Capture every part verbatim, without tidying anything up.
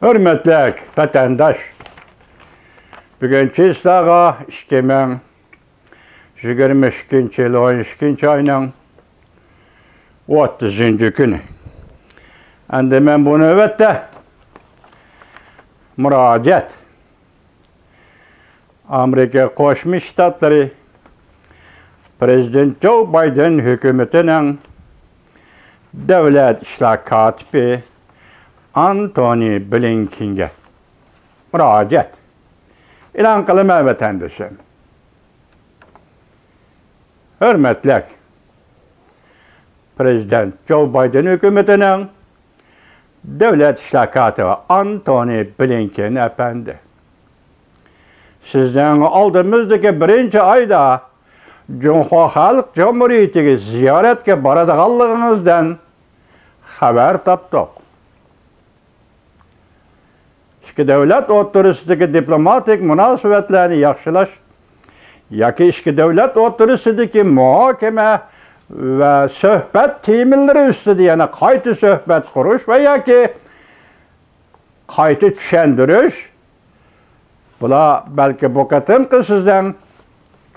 ھۆرمەتلىك ۋەتەنداش، بۈگۈن چىسلاغا ئىككى مىڭ يىگىرمە ئىككىنچى يىل ئون ئىككىنچى ئاينىڭ ئوتتۇزىنچى كۈنى. ئەمدى مەن بۇ نۆۋەتتە مۇراجىئەت ئامېرىكا قوشما شتاتلىرى پرېزىدېنت جو بايدېن ھۆكۈمىتىنىڭ دۆلەت ئىشلار كاتىپى ئانتونى بلىنكېنگە مۇراجىئەت ئېلان قىلىمەن، ۋەتەندىشىم. ھۆرمەتلىك پرېزىدېنت جو بايدېن ھۆكۈمىتىنىڭ دۆلەت ئىشلار كاتىپى ئانتونى بلىنكېن ئەپەندى، سىزنىڭ ئالدىمىزدىكى بىرىنچى ئايدا جۇڭخۇا خەلق جۇمھۇرىيىتىگە زىيارەتكە بارىدىغانلىقىڭىزدىن خەۋەر تاپتۇق. ئىككى دۆلەت ئوتتۇرىسىدىكى دىپلوماتىك مۇناسىۋەتلەرنى ياخشىلاش ياكى ئىككى دۆلەت ئوتتۇرىسىدىكى مۇھاكىمە ۋە سۆھبەت تېمىلىرى ئۈستىدە يەنە قايتا سۆھبەت قۇرۇش ۋە ياكى قايتا چۈشەندۈرۈش، بۇلار بەلكى بۇ قېتىمقى سىزنىڭ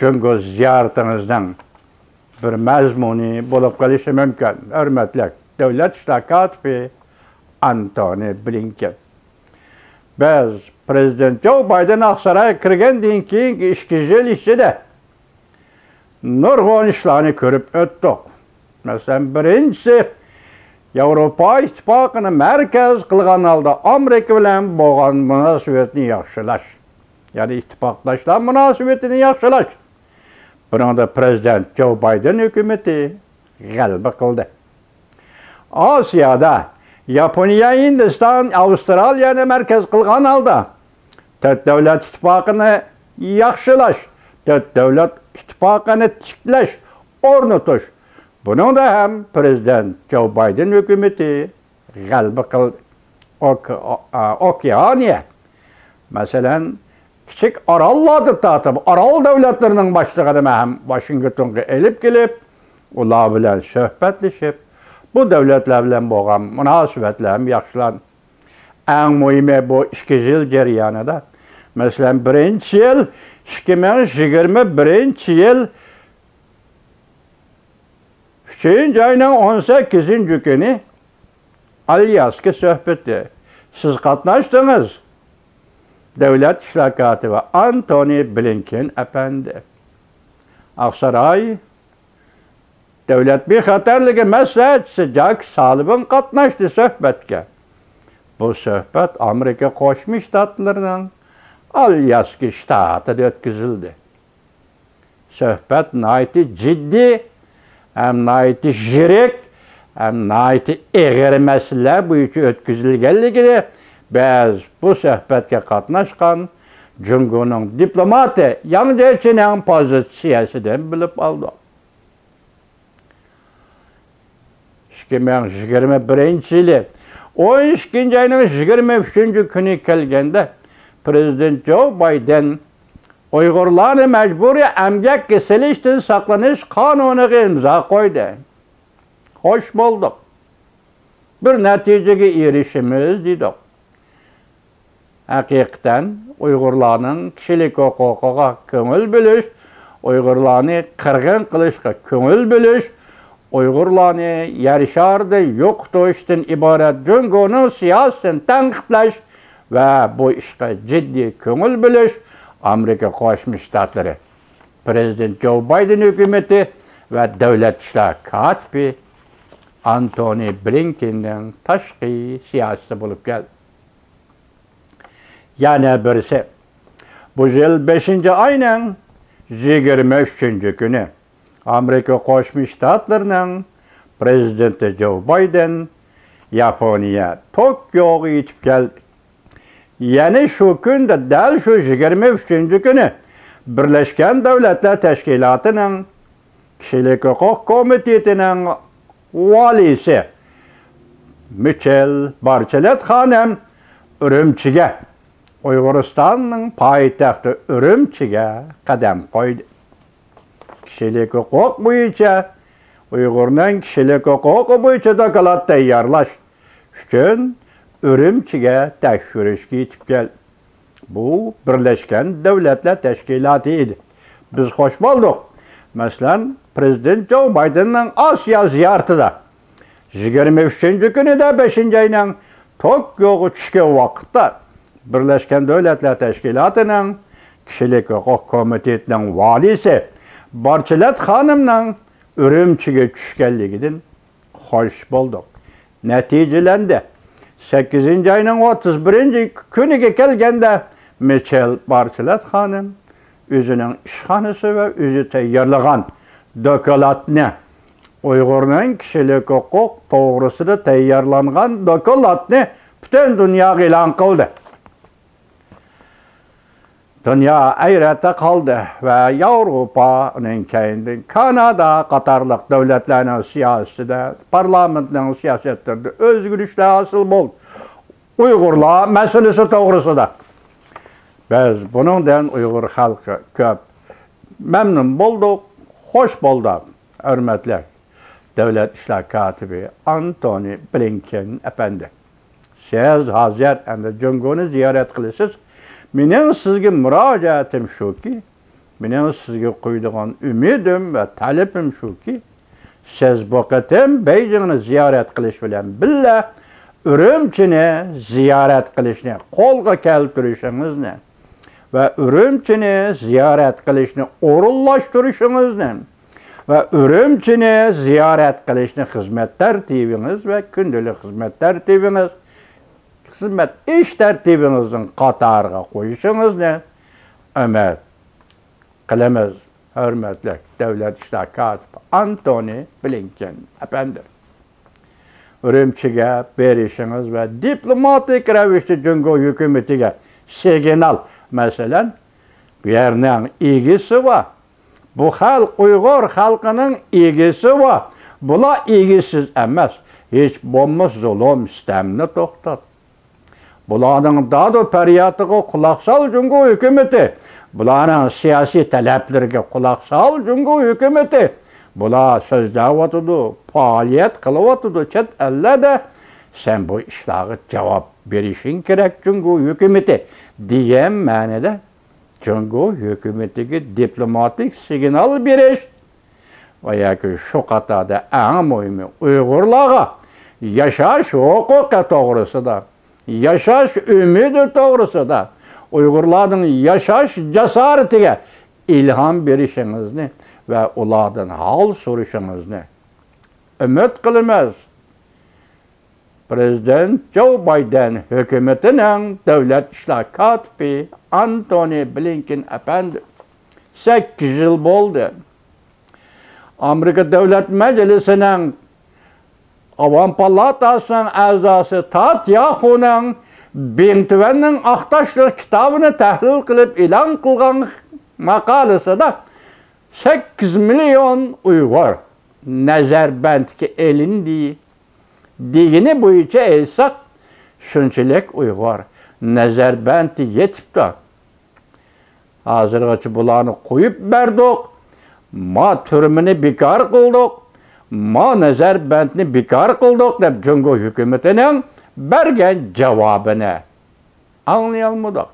جۇڭگو زىيارىتىڭىزنىڭ بىر مەزمۇنى بولۇپ قېلىشى مۇمكىن. ھۆرمەتلىك دۆلەت ئىشلار كاتىپى ئانتونى بلىنكېن، بىز پرېزىدېنت جو بايدېن ئاقسارايغا كىرگەندىن كېيىنكى ئىككى يىل ئىچىدە نۇرغۇن ئىشلارنى كۆرۈپ ئۆتتۇق. مەسىلەن، بىرىنچىسى، ياۋروپا ئىتتىپاقىنى مەركەز قىلغان ھالدا ئامېرىكا بىلەن بولغان مۇناسىۋەتنى ياخشىلاش، يەنى ئىتتىپاقداشلار مۇناسىۋىتىنى ياخشىلاش. بۇنىڭدا پرېزىدېنت جو بايدېن ھۆكۈمىتى غەلىبە قىلدى. ئاسىيادا ياپونىيە، ھىندىستان، ئاۋسترالىيەنى مەركەز قىلغان ھالدا تۆت دۆلەت ئىتتىپاقىنى ياخشىلاش، تۆت دۆلەت ئىتتىپاقىنى تىكلەش، ئورنىتىش، بۇنىڭدا ھەم پرېزىدېنت جو بايدېن ھۆكۈمىتى غەلىبە قىلدى. ئوك-، ئو-، ئا، ئوكېئانىيە، مەسىلەن، كىچىك ئاراللاردىن تارتىپ ئارال دۆلەتلىرىنىڭ باشلىقىنى مەن ھەم ۋاشىنگتونغا ئېلىپ كېلىپ، ئۇلار بىلەن سۆھبەتلىشىپ، بۇ دۆلەتلەر بىلەن بولغان مۇناسىۋەتلەر ھەم ياخشىلاندى. ئەڭ مۇھىمى، بۇ ئىككى يىل جەريانىدا، مەسىلەن، بىرىنچى يىل، ئىككى مىڭ يىگىرمە بىرىنچى يىل ئۈچىنچى ئاينىڭ ئون سەككىزىنچى كۈنى ئالياسكا سۆھبىتى. سىز قاتناشتىڭىز، دۆلەت ئىشلار كاتىپى ئانتونى بلىنكېن ئەپەندى. ئاقساراي دۆلەت بىخەتەرلىكى مەسلىھەتچىسى جاك سالىۋان قاتناشتى سۆھبەتكە. بۇ سۆھبەت ئامېرىكا قوشما شتاتلىرىنىڭ ئالياسكا شتاتىدا ئۆتكۈزۈلدى. سۆھبەت ناھايىتى جىددىي ھەم ناھايىتى يىرىك ھەم ناھايىتى ئېغىر مەسىلىلەر بويىچە ئۆتكۈزۈلگەنلىكىنى بىز بۇ سۆھبەتكە قاتناشقان جۇڭگونىڭ دىپلوماتى ياڭ جيېچىنىڭ پوزىتسىيەسىدىن بىلىپ ئالدۇق. ئىككى مىڭ يىگىرمە بىرىنچى يىلى ئون ئىككىنچى ئاينىڭ يىگىرمە ئۈچىنچى كۈنى كەلگەندە، پرېزىدېنت جو بايدېن ئۇيغۇرلارنى مەجبۇرىي ئەمگەككە سېلىشتىن ساقلىنىش قانۇنىغا ئىمزا قويدى. خوش بولدۇق. بىر نەتىجىگە ئېرىشىمىز دېدۇق. ھەقىقەتەن ئۇيغۇرلارنىڭ كىشىلىك ھوقۇقىغا كۆڭۈل بۆلۈش، ئۇيغۇرلارنى قىرغىن قىلىشقا كۆڭۈل بۆلۈش، ئۇيغۇرلارنى يەر شارىدا يوقىتىشتىن ئىبارەت جۇڭگونىڭ سىياسىتىنى تەنقىدلەش ۋە بۇ ئىشقا جىددىي كۆڭۈل بۆلۈش ئامېرىكا قوشما شتاتلىرى، پرېزىدېنت جو بايدېن ھۆكۈمىتى ۋە دۆلەت ئىشلار كاتىپى ئانتونى بلىنكېننىڭ تاشقى سىياسىتى بولۇپ كەلدى. يەنە بىرسى، بۇ يىل بەشىنچى ئاينىڭ يىگىرمە ئۈچىنچى كۈنى ئامېرىكا قوشما شتاتلىرىنىڭ پرېزىدېنتى جو بايدېن ياپونىيە توكيوغا يېتىپ كەلدى. يەنە شۇ كۈندە، دەل شۇ يىگىرمە ئۈچىنچى كۈنى بىرلەشكەن دۆلەتلەر تەشكىلاتىنىڭ كىشىلىك ھوقۇق كومىتېتىنىڭ ۋالىيسى مىچېل بارچېلېت خانىم ئۈرۈمچىگە، ئۇيغۇرىستاننىڭ پايتەختى ئۈرۈمچىگە قەدەم قويدى. كىشىلىك ھوقۇق بويىچە، ئۇيغۇرنىڭ كىشىلىك ھوقۇقى بويىچە دوكلات تەييارلاش ئۈچۈن ئۈرۈمچىگە تەكشۈرۈشكە يېتىپ كەلدى. بۇ بىرلەشكەن دۆلەتلەر تەشكىلاتى ئىدى. بىز خوش بولدۇق. مەسىلەن، پىرېزىدېنت جو بايدېننىڭ ئاسىيا زىيارىتىدە يىگىرمە ئۈچىنچى كۈنىدە بەشىنچى ئاينىڭ توكيوغا چۈشكەن ۋاقىتتا، بىرلەشكەن دۆلەتلەر تەشكىلاتىنىڭ كىشىلىك ھوقۇق كومىتېتىنىڭ ۋالىيسى بارچىلەت خانىمنىڭ ئۈرۈمچىگە چۈشكەنلىكىدىن خوش بولدۇق. نەتىجىلەندى. سەككىزىنچى ئاينىڭ ئوتتۇز بىرىنچى كۈنىگە كەلگەندە، مىچېل بارچىلەت خانىم ئۆزىنىڭ ئىشخانىسى ۋە ئۆزى تەييارلىغان دوكلاتنى، ئۇيغۇرنىڭ كىشىلىك ھوقۇق توغرىسىدا تەييارلانغان دوكلاتنى پۈتۈن دۇنياغا ئېلان قىلدى. دۇنيا ھەيرەتتە قالدى ۋە ياۋروپا، ئۇنىڭ كەينىدىن كانادا قاتارلىق دۆلەتلەرنىڭ سىياسىتىدە، پارلامېنتنىڭ سىياسەتلىرىدە ئۆزگىرىشلەر ھاسىل بولدى. ئۇيغۇرلار مەسىلىسى توغرىسىدا. بىز بۇنىڭدىن ئۇيغۇر خەلقى كۆپ مەمنۇن بولدۇق، خوش بولدۇق. ھۆرمەتلىك دۆلەت ئىشلار كاتىپى ئانتونى بلىنكېن ئەپەندى، سىز ھازىر ئەمدى جۇڭگونى زىيارەت قىلىسىز. مېنىڭ سىزگە مۇراجىئەتىم شۇكى، مېنىڭ سىزگە قويىدىغان ئۈمىدىم ۋە تەلىپىم شۇكى، سىز بۇ قېتىم بېيجىڭنى زىيارەت قىلىش بىلەن بىللە، ئۈرۈمچىنى زىيارەت قىلىشنى قولغا كەلتۈرۈشىڭىزنى ۋە ئۈرۈمچىنى زىيارەت قىلىشنى ئورۇنلاشتۇرۇشىڭىزنى ۋە ئۈرۈمچىنى زىيارەت قىلىشنى خىزمەت تەرتىپىڭىز ۋە كۈندىلىك خىزمەت تەرتىپىڭىز، خىزمەت ئىش تەرتىپىڭىزنىڭ قاتارىغا قويۇشىڭىزنى ئۈمىد قىلىمىز، ھۆرمەتلىك دۆلەت ئىشلار كاتىپى ئانتونى بلىنكېن ئەپەندى. ئۈرۈمچىگە بېرىشىڭىز ۋە دىپلوماتىك رەۋىشتە جۇڭگو ھۆكۈمىتىگە سىگنال، مەسىلەن، بۇ يەرنىڭ ئىگىسى بار، بۇ خەلق ئۇيغۇر خەلقىنىڭ ئىگىسى بار، بۇلار ئىگىسىز ئەمەس، ھېچ بولمىسا زۇلۇم، سىتەمنى توختات. بۇلارنىڭ دادۇ پەريادىغا قۇلاق سال جۇڭگو ھۆكۈمىتى. بۇلارنىڭ سىياسىي تەلەپلىرىگە قۇلاق سال جۇڭگو ھۆكۈمىتى. بۇلار سۆزلەۋاتىدۇ، پائالىيەت قىلىۋاتىدۇ چەت ئەللەردە. سەن بۇ ئىشلارغا جاۋاب بېرىشىڭ كېرەك جۇڭگو ھۆكۈمىتى، دېگەن مەنىدە جۇڭگو ھۆكۈمىتىگە دىپلوماتىك سىگنال بېرىش ۋە ياكى شۇ قاتاردا ئەڭ مۇھىمى ئۇيغۇرلارغا ياشاش ھوقۇقى توغرىسىدا، ياشاش ئۈمىدى توغرىسىدا، ئۇيغۇرلارنىڭ ياشاش جاسارىتىگە ئىلھام بېرىشىڭىزنى ۋە ئۇلاردىن ھال سورىشىڭىزنى ئۈمىد قىلىمىز. پىرېزىدېنت جو بايدېن ھۆكۈمىتىنىڭ دۆلەت ئىشلار كاتىپى ئانتونى بلىنكېن ئەپەندى، سەككىز يىل بولدى. ئامېرىكا دۆلەت مەجلىسىنىڭ ئاۋام پالاتاسىنىڭ ئەزاسى تات ياخۇنىڭ بىڭتۈەننىڭ ئاق تاشلىق كىتابىنى تەھلىل قىلىپ ئېلان قىلغان ماقالىسىدا، سەككىز مىليون ئۇيغۇر نەزەربەندكە ئېلىندى دېگىنى بويىچە ئېيتساق، شۇنچىلىك ئۇيغۇر نەزەربەندتە يېتىپتۇ. ھازىرغىچە بۇلارنى قويۇپ بەردۇق، ما تۈرمىنى بىكار قىلدۇق، ما نەزەربەندنى بىكار قىلدۇق، دەپ جۇڭگو ھۆكۈمىتىنىڭ بەرگەن جاۋابىنى ئاڭلىيالمىدۇق.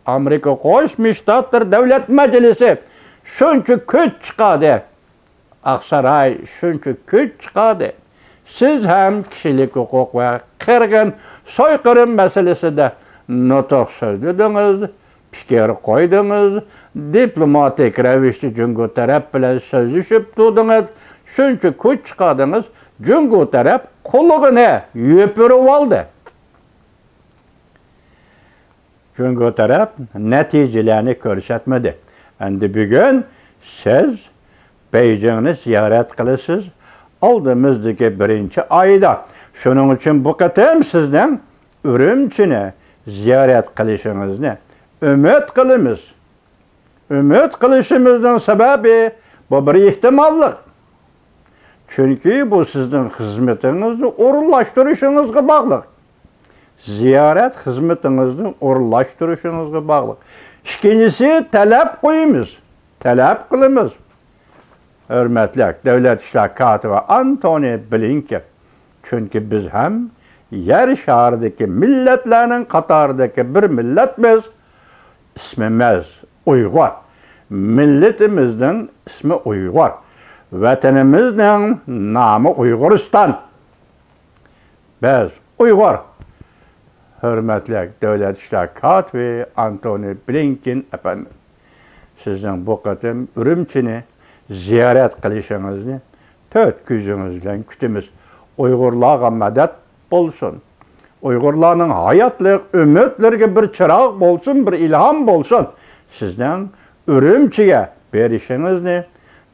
ئامېرىكا قوشما شتاتلىرى دۆلەت مەجلىسى شۇنچە كۈچ چىقاردى، ئاقساراي شۇنچە كۈچ چىقاردى. سىز ھەم كىشىلىك ھوقۇق ۋە قىرغىن سويقىرىم مەسىلىسىدە نۇتۇق سۆزلىدىڭىز، پىكىر قويدىڭىز، دىپلوماتىك رەۋىشتە جۇڭگو تەرەپ بىلەن سۆزلىشىپ تۇردىڭىز. شۇنچە كۈچ چىقاردىڭىز، جۇڭگو تەرەپ قۇلىقىنى يوپۇرۇۋالدى. جۇڭگو تەرەپ نەتىجىلەرنى كۆرسەتمىدى. ئەمدى بۈگۈن سىز بېيجىڭنى زىيارەت قىلىسىز، ئالدىمىزدىكى بىرىنچى ئايدا. شۇنىڭ ئۈچۈن بۇ قېتىم سىزنىڭ ئۈرۈمچىنى زىيارەت قىلىشىڭىزنى ئۈمىد قىلىمىز. ئۈمىد قىلىشىمىزنىڭ سەۋەبى، بۇ بىر ئېھتىماللىق. چۈنكى بۇ سىزنىڭ خىزمىتىڭىزنى ئورۇنلاشتۇرۇشىڭىزغا باغلىق. زىيارەت خىزمىتىڭىزنى ئورۇنلاشتۇرۇشىڭىزغا باغلىق. ئىككىنچىسى، تەلەپ قويىمىز، تەلەپ قىلىمىز. ھۆرمەتلىك دۆلەت ئىشلار كاتىپى ئانتونى بلىنكېن. چۈنكى بىز ھەم يەر شارىدىكى مىللەتلەرنىڭ قاتارىدىكى بىر مىللەتمىز. ئىسمىمىز ئۇيغۇر. مىللىتىمىزنىڭ ئىسمى ئۇيغۇر. ۋەتىنىمىزنىڭ نامى ئۇيغۇرىستان. بىز ئۇيغۇر. ھۆرمەتلىك دۆلەت ئىشلار كاتىپى ئانتونى بلىنكېن ئەپەندىم، سىزنىڭ بۇ قېتىم ئۈرۈمچىنى زىيارەت قىلىشىڭىزنى تۆت كۆزىڭىز بىلەن كۈتىمىز. ئۇيغۇرلارغا مەدەت بولسۇن. ئۇيغۇرلارنىڭ ھاياتلىق ئۈمىدلىرىگە بىر چىراغ بولسۇن، بىر ئىلھام بولسۇن. سىزنىڭ ئۈرۈمچىگە بېرىشىڭىزنى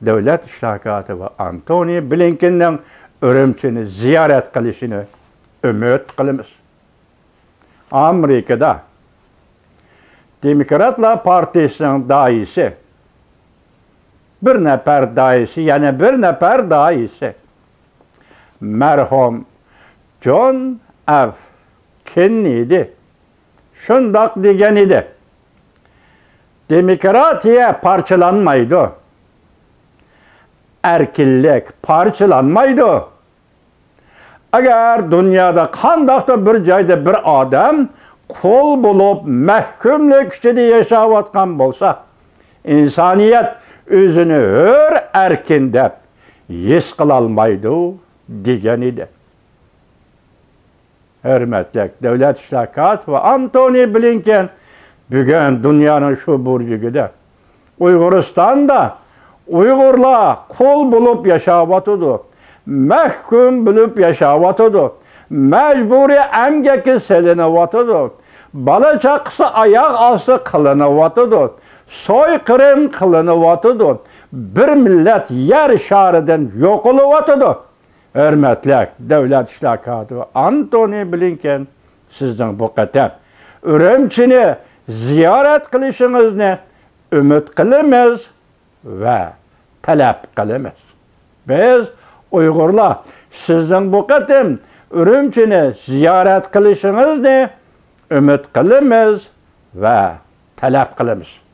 دۆلەت ئىشلار كاتىپى ئانتونى بلىنكېننىڭ ئۈرۈمچىنى زىيارەت قىلىشىنى ئۈمىد قىلىمىز. ئامېرىكىدا دېموكراتلار پارتىيىسىنىڭ داھىيسى، بىر نەپەر داھىيسى، يەنە بىر نەپەر داھىيسى، مەرھۇم جون ئەف كېننېدى شۇنداق دېگەن ئىدى: دېموكراتىيە پارچىلانمايدۇ، ئەركىنلىك پارچىلانمايدۇ. ئەگەر دۇنيادا قانداقتۇر بىر جايدا بىر ئادەم قۇل بولۇپ، مەھكۇملۇق ئىچىدە ياشاۋاتقان بولسا، ئىنسانىيەت ئۆزىنى ھۆر، ئەركىن دەپ ھېس قىلالمايدۇ، دېگەن ئىدى. ھۆرمەتلىك دۆلەت ئىشلار كاتىپى ئانتونى بلىنكېن بۈگۈن دۇنيانىڭ شۇ بۇرجىكىدە، ئۇيغۇرىستاندا ئۇيغۇرلار قۇل بولۇپ ياشاۋاتىدۇ، مەھكۇم بولۇپ ياشاۋاتىدۇ، مەجبۇرىي ئەمگەككە سېلىنىۋاتىدۇ، بالا چاقىسى ئاياغ ئاستى قىلىنىۋاتىدۇ، سويقىرىم قىلىنىۋاتىدۇ، بىر مىللەت يەر شارىدىن يوقىلىۋاتىدۇ. ھۆرمەتلىك دۆلەت ئىشلار كاتىپى ئانتونى بلىنكېن، سىزنىڭ بۇ قېتىم ئۈرۈمچىنى زىيارەت قىلىشىڭىزنى ئۈمىد قىلىمىز ۋە تەلەپ قىلىمىز. بىز ئۇيغۇرلار سىزنىڭ بۇ قېتىم ئۈرۈمچىنى زىيارەت قىلىشىڭىزنى ئۈمىد قىلىمىز ۋە تەلەپ قىلىمىز.